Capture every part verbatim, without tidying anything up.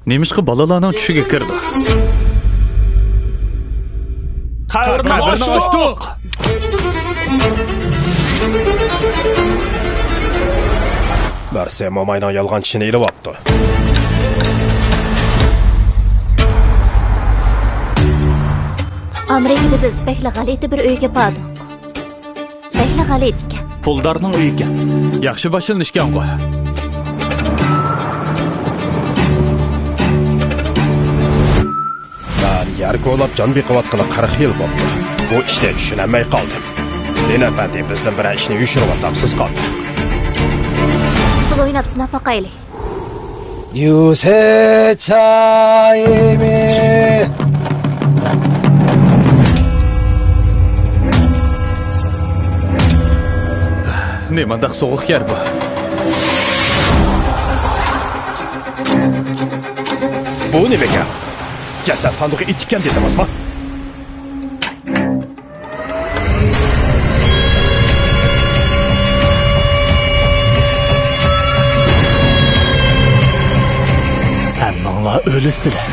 نېمىشقا بالىلارنىڭ چۈشىگە كىرىدۇ؟ قەبرىنى ئاچتۇق! بىرسى موماينىڭ يالغانچىسىنى ئېلىۋاپتۇ. ئامېرىكىدا بىز بەكلا غەلىتە بىر ئۆيگە باردۇق. بەكلا غەلىتە ئىكەن. پۇلدارنىڭ ئۆيى ئىكەن. ياخشى باشلىنىشكەنغۇ. مەن يەر كولاپ جان بېقىۋاتقىلى قىرىق يىل بوپتۇ. بۇ ئىشنى چۈشىنەلمەي قالدىم. دىن ئەپەندى بىزدىن بىرەر ئىشنى يوشۇرۇۋاتامسىز قانداق؟ پۇل ئويناپ سىناپ باقايلى. يۈسۈچايمى. نېمانداق سوغۇق يەر بۇ؟ بۇ نېمە گەپ؟ جەسەت ساندۇقى ئىتىكەن دېدىڭىزما؟ ھەممىڭلار ئۆلىسىلەر.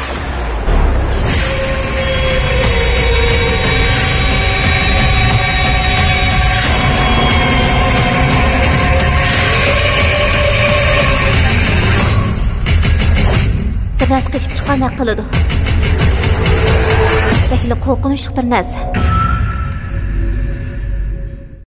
بىر نەرسە قېچىپ چىققاندەك قىلىدۇ. بەكلا قورقۇنچلۇق بىر نەرسە.